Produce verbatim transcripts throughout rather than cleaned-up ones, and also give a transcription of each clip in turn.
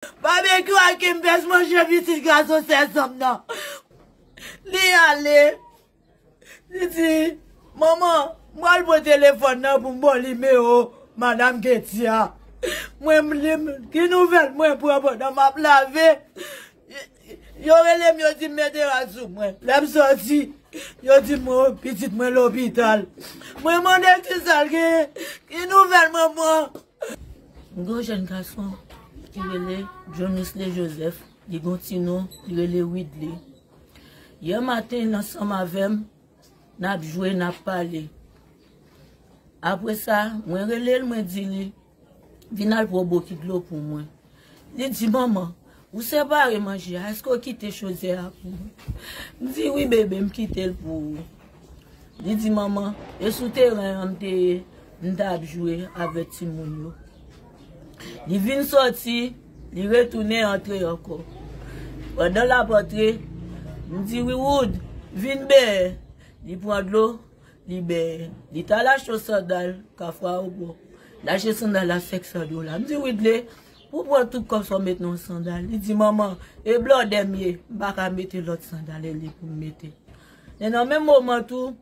Babekyou ak Kempès manje pitit gason sèz an m nan. Li ale. Li di, "Manman, m pral pran telefòn nan pou m ba w nimewo madanm Ketty a." Mwen, m li m, ki nouvèl mwen pran pandan m ap lave. Yo rele m, yo di m mete rad sou mwen. Lè m sòti, yo di m, "O, pitit mwen lopital." Mwen mande ki sa l genyen, ki nouvèl mwen pran. M gen yon jèn gason ki rele Jonisle Joseph, li gen yon ti non, li rele Widley. Yè maten, l ansanm avè m, n ap jwe, n ap pale. Apre sa, mwen rele l, mwen di li, "Vin al pran yon bokit dlo pou mwen." Li di, "Manman, ou separe manje a, èske w kite chodyè a pou mwen?" M di, "Wi, bebe, m kite l pou ou." Li di, "Manman, e sou teren an m te ye, m t ap jwe avèk timoun yo." Li vin sòti, li retounen antre ankò. Pandan l ap antre, m di, "Wi, Wood, vin benyen." Li pran dlo, li benyen. Li t al achte yon sandal Kafou Aewopò. L achte sandal la sèk san dola. M di, "Widley, pou pran tout kòb sa w met nan yon sandal?" Li di, "Manman, e blòdè m ye, m pa ka mete lòt sandal, e li pou m mete." Men nan menm moman tou,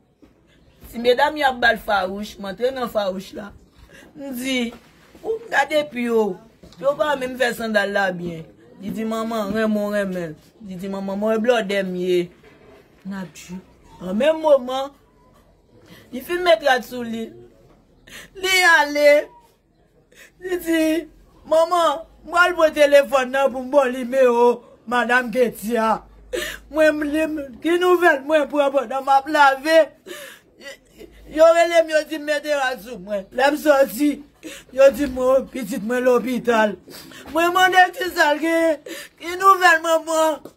ti medam yo ap ba l fawouch, m antre nan fawouch la. M di, "Ou gade pye w, pye w pa menm fè sandal la byen." Li di, "Manman, renmen w renmen l." Li di, "Manman, mwen blòdè m ye." N ap jwe. Nan menm moman, li fin met rad sou li. Li ale. Li di, "Manman, m pral pran telefòn nan pou m ba w nimewo madanm Ketty a." Mwen, m li m, ki nouvèl mwen pran pandan m ap lave. Yo rele m, yo di m mete rad sou mwen. Lè m sòti, yo di m, "O, pitit mwen lopital." Mwen mande ki sa l genyen, ki nouvèl mwen pran.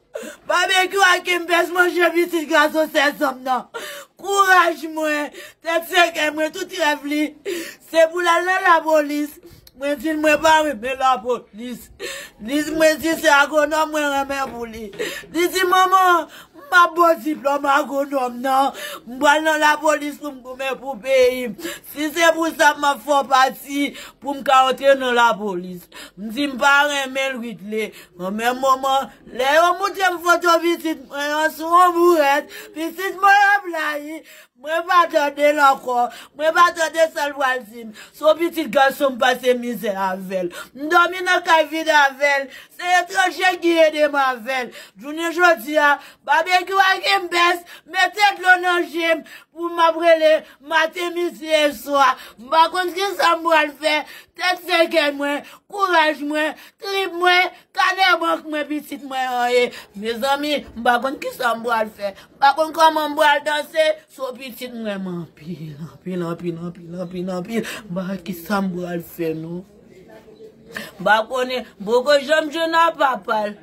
Babekyou ak Kempès manje pitit gason sèz an m nan. Kouraj mwen, tèt sèkèy mwen, tout rèv li, se pou l al nan lapolis. Mwen di l mwen pa renmen lapolis. Li, mwen di se agwonòm mwen renmen pou li. Li di, "Manman, m ap ba w diplòm agwonòm nan. M pral nan lapolis pou m goumen pou peyi m. Si se pou sa, m ap fè w pati pou m ka antre nan lapolis." M di, "M pa renmen l, Widley." An menm moman, lè yo montre m foto pitit mwen an sou yon bourèt, pitit mwen ap blayi, mwen pa tande l ankò, mwen pa tande sa l pral di m. Se yon pitit gason m pase mizè avè l. M dòmi nan kay vid avè l. Se etranje ki ede m avè l. Jounen jodi a, Babekyou ak Kempès mete dlo nan je m pou m ap rele maten, midi e swa. M pa konn ki sa m pral fè. Tèt sèkèy mwen, kouraj mwen, trip mwen, kanè bank mwen, pitit mwen an ye. Mezanmi, m pa konn ki sa m pral fè. M pa konn kòman m pral danse. Se yon pitit mwen m anpil, anpil, anpil, anpil, anpil, anpil. M pa konn ki sa m pral fè, non. M pa konnen, m poko janm jwenn a papa l.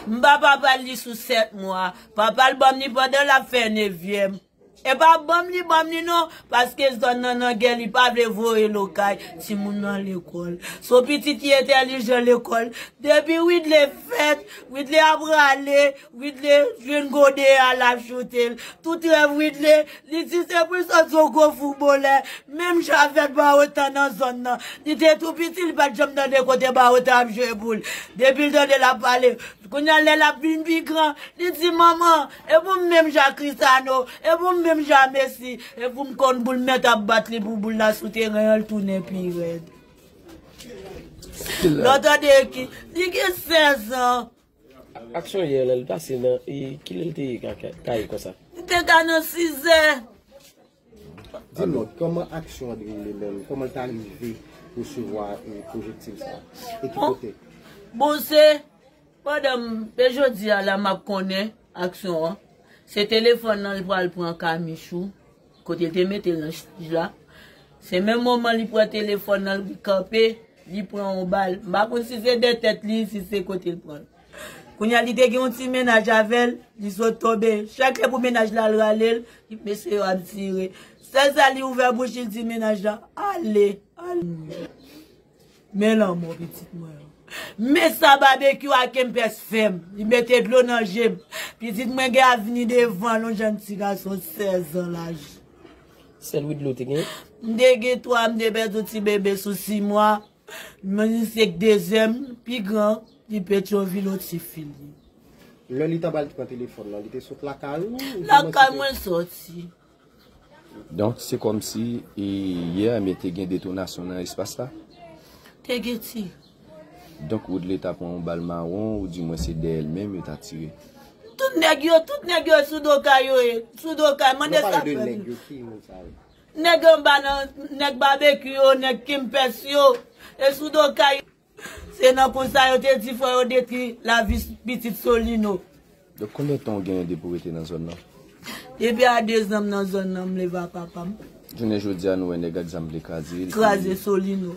M ba papa l li sou sèt mwa. Papa l ban m li pandan l ap fè nevyèm. E pa ban m li, ban m li non, paske zòn nan nan gè, li pa vle voye l okay timoun nan lekòl. Se yon pitit ki entèlijan lekòl. Depi Widley fèt, Widley ap rale, Widley jwenn gode a, l ap choute l. Tout rèv Widley, li di se pou l sòti yon gwo foubolè. Menm jan avèk Bawotan nan zòn nan. Li te tou piti, li pa t janm tande kote Bawotan ap jwe boul. Depi l tande l ap pale, kounye a lè l ap vin pi gran, li di, "Manman, e pou m menm jan Cristiano, e pou m menm jan Messi, e pou m konn boul mèt ap bat li pou boul la sou teren an, l tounen pi rèd." Lè w tande ki, li gen sèz an. Aksyon yè lè l pase nan, e, kilè l te ye ka, ka, kay konsa? Li te ka nan sizè. Di nou, kòman aksyon an dewoule menm? Kòman l ta rive resevwa, e, pwojektil sa a? E ki kote? Bon, se pandan m, pe jodi a la, m ap konnen aksyon an. Se telefòn nan l pral pran Kamichou, kote l te mete l nan chaj la. Se menm moman li pran telefòn nan, li kanpe, li pran yon bal. M pa konn si se de tèt li, si se kote l pran l. Kounye a, li te gen yon ti mennaj avè l, li sot tonbe. Chak lè pou mennaj la al rale l, mesye yo ap tire. Sèl sa li ouvè bouch li di mennaj la, "Ale, ale." Men lanmò pitit mwen an. Men sa Babekyou ak Kempès fè m. Li mete dlo nan je m. Pitit mwen gen avni devan l, yon jèn ti gason sèz an laj. Sèl Widley w te gen? M te gen twa, m te pèdi yon ti bebe sou sis mwa. Mwen se k dezyèm pi gran, li Petyonvil, Otifil. Lè li t anba l t pran telefòn nan, li te sot lakay ou? Lakay mwen soti. Donk, se kòmsi yè, men te gen detonasyon nan espas la? Te gen ti. Donk, Woodley ta pran yon bal mawon, oudimwen se dèyè l menm yo ta tire? Tout nèg yo, tout nèg yo sou do kay yo ye. Sou do kay, mande sa pèp. Nèg anba nan, nèg Babekyou yo, nèg Kimpès yo, e sou do kay. Se nan kou sa yo te di fò yo detwi lavi pitit Solino. Donk, konbyen tan w genyen depi w rete nan zòn nan? Depi a dezan m nan zòn nan, m leve a papa m. Jounen jodi a, nou wè nèg ak zam vle kraze. Kraze Solino.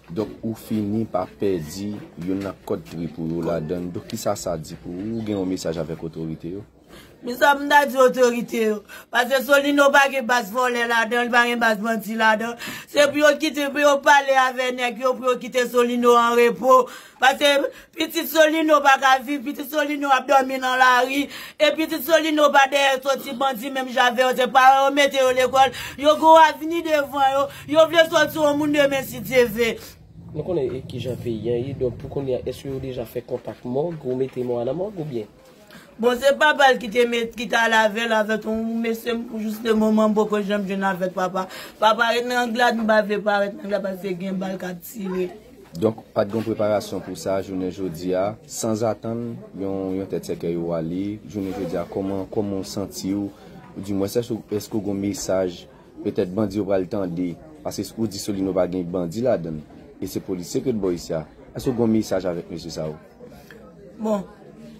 Donk, ou fini pa pèdi youn nan kòd trip ou yo ladan l. Donk, kisa sa di pou ou? Ou gen yon mesaj avèk otorite yo? Men sa m ta di otorite yo. Paske Solino pa gen baz vòlè ladan l, li pa gen baz bandi ladan l. Se pou yo kite, pou yo pale avè nèg yo, pou yo kite Solino an repo. Paske pitit Solino pa ka viv, pitit Solino ap dòmi nan lari. E pitit Solino pa dèyè soti bandi menm jan avè yo. Se paran yo mete yo lekòl. Yo gen yon avni devan yo. Yo vle soti yon moun demen si Dye ve. Nou konnen kijan peyi an ye, donk pou kounye a, èske yo deja fè kontak mòg, ou mete mò a nan mòg oubyen? Bon, se papa l ki te met, ki t al avè l, avèk yon mesye, m pou jis le moman, m poko janm jwenn avèk papa. Papa ret nan Anglad, m pa vle parèt nan Anglad paske gen bal k ap tire. Donk, pa t gen preparasyon pou sa, jounen jodi a, sanzatann, yon, yon tèt sèkèy ou ale, jounen jodi a, kòman, kòman w santi w, oudimwens, èske, èske w gen mesaj, petèt bandi yo pral tande, paske ou di Solino pa gen bandi ladan l, e se polisye ke l bò isi a, èske w gen mesaj avèk mesye sa yo? Bon,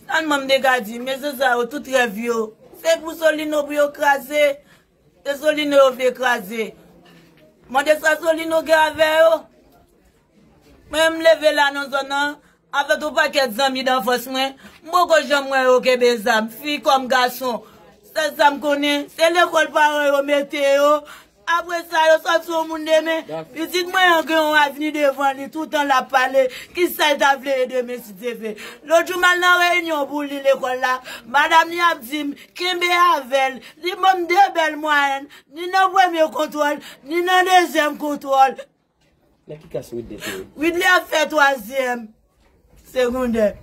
sèlman m te ka di, mesye sa yo, tout rèv yo, se pou Solino pou yo kraze. Se Solino yo vle kraze. Mande sa Solino gen avè yo. Mwen, m leve la nan zòn nan, avèk yon pakèt zanmi danfans mwen. M poko janm wè yo kenbe zam, fi kòm gason. Sèl sa m konnen, se lekòl paran yo mete yo. Apre sa, yo sòti yon moun demen. Pitit mwen an gen yon avni devan li, toutan l ap pale. Kisa l ta vle ye demen si Dye ve? Lòt jou, m al nan reyinyon pou li lekòl la. Madanm li ap di m, kenbe avè l. Li ban m de bèl mwayèn, ni nan premye kontwòl, ni nan dezyèm kontwòl. Nan ki klas Widley te ye? Widley ap fè twazyèm segondè.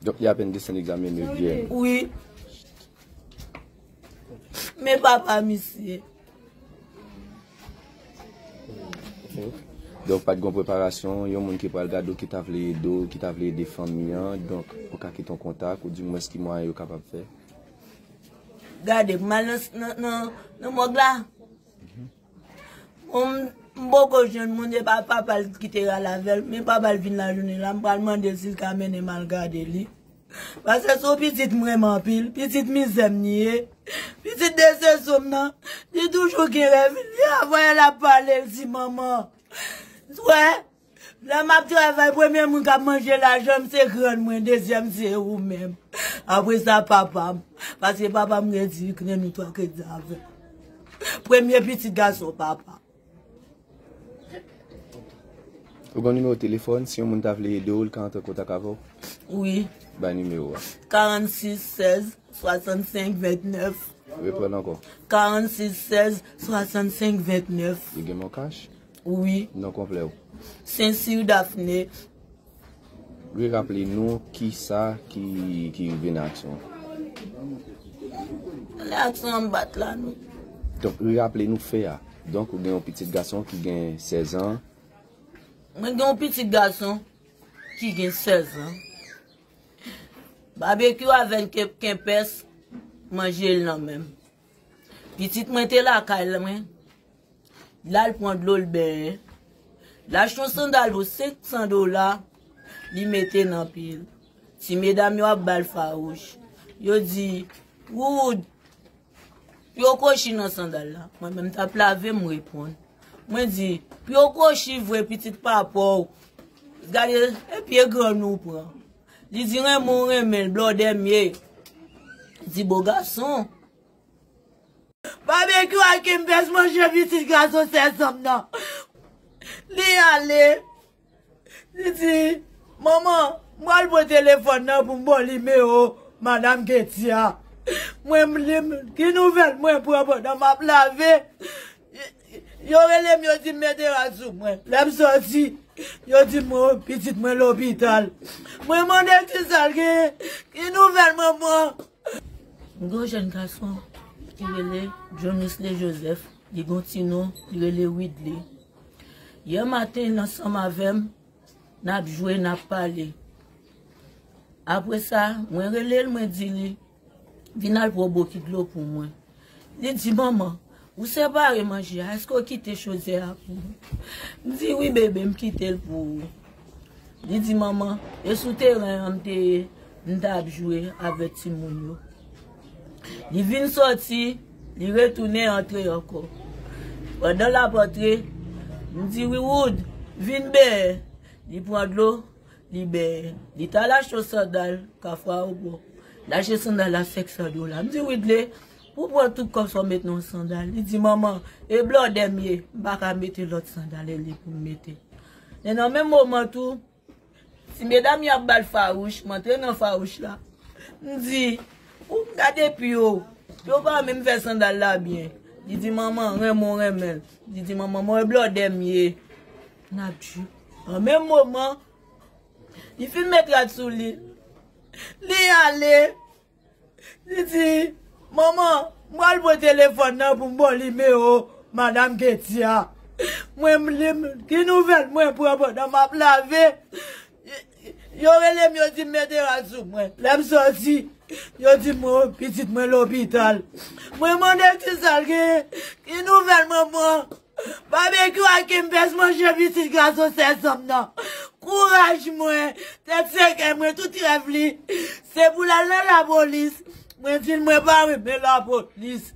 Donk, li apèn desann egzamen nevyèm. Wi. Men papa misye. Donk, pa t gen preparasyon, yon moun ki pral gade w, ki ta vle ede w, ki ta vle ede fanmi an. Donk, ou ka kite yon kontak, oudimwens ki mwayen yo kapab fè. Gade, m al nan, nan, nan, nan mòg la. Bon, m, m poko jwenn moun, e pa papa l ki te al avè l, men papa l vin lajounen la, m pral mande l si l ka mennen m al gade li. Paske se yon pitit m renmen anpil, pitit mizè m li ye. Pitit desepsyon m nan, li toujou gen rèv, li avè l ap pale, l di, "Manman, w wè, lè m ap travay, premye moun k ap manje lajan m, se grann mwen, dezyèm, se ou menm. Apre sa, papa m. Paske papa m gen di, kredi nou twa kredi avè l. Premye pitit gason papa." Ou gen nimewo telefòn, si yon moun ta vle ede w, li ka antre kontak avè w? Wi. Bay nimewo a. Karannsis sèz swasannsenk vennèf. Reprann ankò. Karannsis sèz swasannsenk vennèf. Li gen mò kach? Wi. Non konplè w? Sensir Daphné. Reraple nou kisa ki, ki rive nan aksyon an. Nan aksyon an m bat la nou. Donk, reraple nou fè a. Donk, ou gen yon pitit gason ki gen sèz an. Mwen gen yon pitit gason ki gen sèz an. Babekyou avè l ke, kenpès manje l nan men m. Pitit mwen te lakay mwen. L al pran dlo l benyen. L achte yon sandal pou senk san dola, li mete nan pye l. Ti medam yo ap ba l fawouch. Yo di, Wood, pye w kwochi nan sandal la. Mwen menm t ap lave m reponn. Mwen di, pye w kwochi vre pitit papa w. Gade, e pye grann ou pran. Li di renmen w renmen l, blòdè m ye. Di bo gason. Babekyou ak Kenpès manje pitit gason sèz an m nan. Li ale. Li di, manman, m pral pran telefòn nan pou m ba w nimewo madanm Ketty a. Mwen, m li, ki nouvèl mwen pran pandan m ap lave. Yo rele m, yo di m mete rad sou mwen. Lè m sòti, Yo di m, o, pitit mwen lopital. Mwen mande l kisa l genyen, ki nouvèl manman. M gen yon jèn gason ki rele John Wesley Joseph. Li gen yon ti non, li rele Widley. Yè maten, l ansanm avè m, n ap jwe, n ap pale. Apre sa, mwen rele l, mwen di li, vin al pran yon bokit dlo pou mwen. Li di, manman, ou separe manje a, èske w kite chodyè a pou mwen? M di, wi, bebe, m kite l pou ou. Li di, manman, e sou teren an m te ye, m t ap jwe avèk timoun yo. Li vin sòti, li retounen antre ankò. Pandan l ap antre, m di, wi, Wood, vin benyen. Li pran dlo, li benyen. Li t al achte yon sandal, Kafou Aewopò. L achte sandal la senk san dola. M di, Widley, pou pran tout kòb sa w met nan yon sandal. Li di, manman, e blòdè m ye, m pa ka mete lòt sandal, e li pou m mete. Men nan menm moman tou, ti medam y ap ba l fawouch, m antre nan fawouch la. M di, ou gade pye w, pye w pa menm fè sandal la byen. Li di, manman, renmen w renmen l. Li di, manman, mwen blòdè m ye. N ap di, nan menm moman, li fin met rad sou li. Li ale. Li di, manman, m pral pran telefòn nan pou m ba w nimewo madanm Ketty a. Mwen, m li, ki nouvèl mwen pran pandan m ap lave? Yo rele m, yo di m mete rad sou mwen. Lè m sòti, yo di m, o, pitit mwen lopital. Mwen mande l kisa l genyen, ki nouvèl manman? Babekyou ak Kempès manje pitit gason sèzòm nan. Kouraj mwen, tèt sèkèy mwen, tout rèv li, se pou l al nan lapolis. Mwen di l mwen pa renmen lapolis.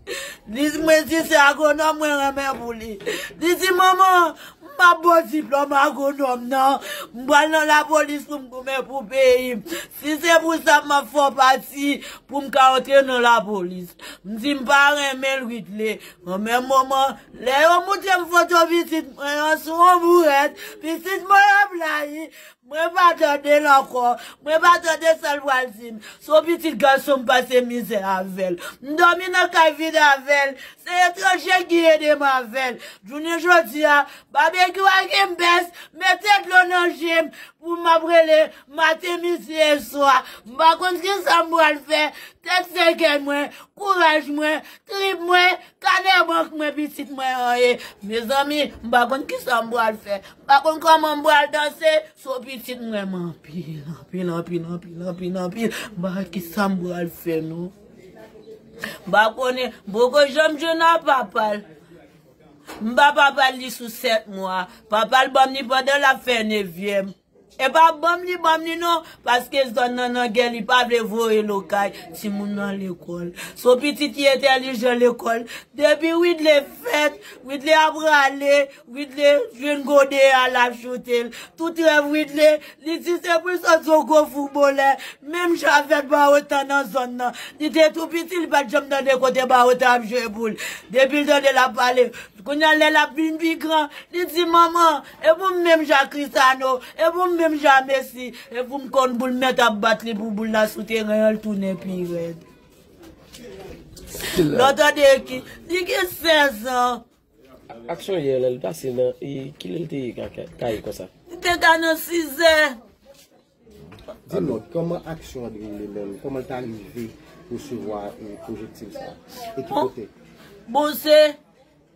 Li, mwen di se agwonòm mwen renmen pou li. Li di, manman, m ap ba w diplòm agwonòm nan. M pral nan lapolis pou m goumen pou peyi m. Si se pou sa, m ap fè w pati pou m ka antre nan lapolis. M di m pa renmen l, Widley. An menm moman, lè yo moutre m foto pitit mwen an sou yon bourèt, pitit mwen ap blayi, mwen pa tande l ankò, mwen pa tande sa l pral di m. Se yon pitit gason m pase mizè avè l. M dòmi nan kay vid avè l. Se etranje ki ede m avè l. Jounen jodi a, Babekyou ak Kempès mete dlo nan je m pou m ap rele maten, midi e swa. M pa konn kisa m pral fè. Tèt sèkèy mwen, kouraj mwen, trip mwen, kanè bank mwen, pitit mwen an ye. Mezanmi, m pa konn kisa m pral fè. M pa konn kòman m pral danse. Se yon pitit m renmen anpil, anpil, anpil, anpil, anpil, anpil. M pa wè kisa m pral fè, non. M pa konnen, m poko janm jwenn a papa l. M ba papa l li sou sèt mwa. Papa l ban m li pandan l ap fè nevyèm. E pa ban m li, ban m li non, paske zòn nan nan gè, li pa vle voye l okay timoun nan lekòl. Se yon pitit ki entèlijan lekòl. Depi Widley fèt, Widley ap rale, Widley jwenn gode a, l ap choute l. Tout rèv Widley, li di se pou l sòti yon gwo foutbolè. Menm jan avèk Bawotan nan zòn nan. Li te tou piti, li pa t janm tande kote Bawotan ap jwe boul. Depi l tande l ap pale, kounye a lè l ap vin pi gran, li di, manman, e pou m menm jan Cristiano, e pou m menm jan Messi, e pou m konn boul mèt ap bat li pou boul la sou teren an, l tounen pi rèd. Lè w tande ki, li gen sèz an. Aksyon yè lè l pase nan, e, kilè l te ye ka, ka, kay konsa? Li te ka nan sizè. Di nou, kòman aksyon an dewoule menm? Kòman l ta rive resevwa, e, pwojektil sa a? E ki kote? Bon, se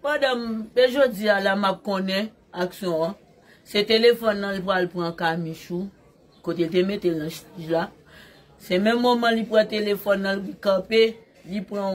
pandan m, e jodi a la, m ap konnen aksyon an. Se telefòn nan l pral pran Kamichou, kote l te mete l nan chaj la. Se menm moman li pran telefòn nan, li kanpe, li pran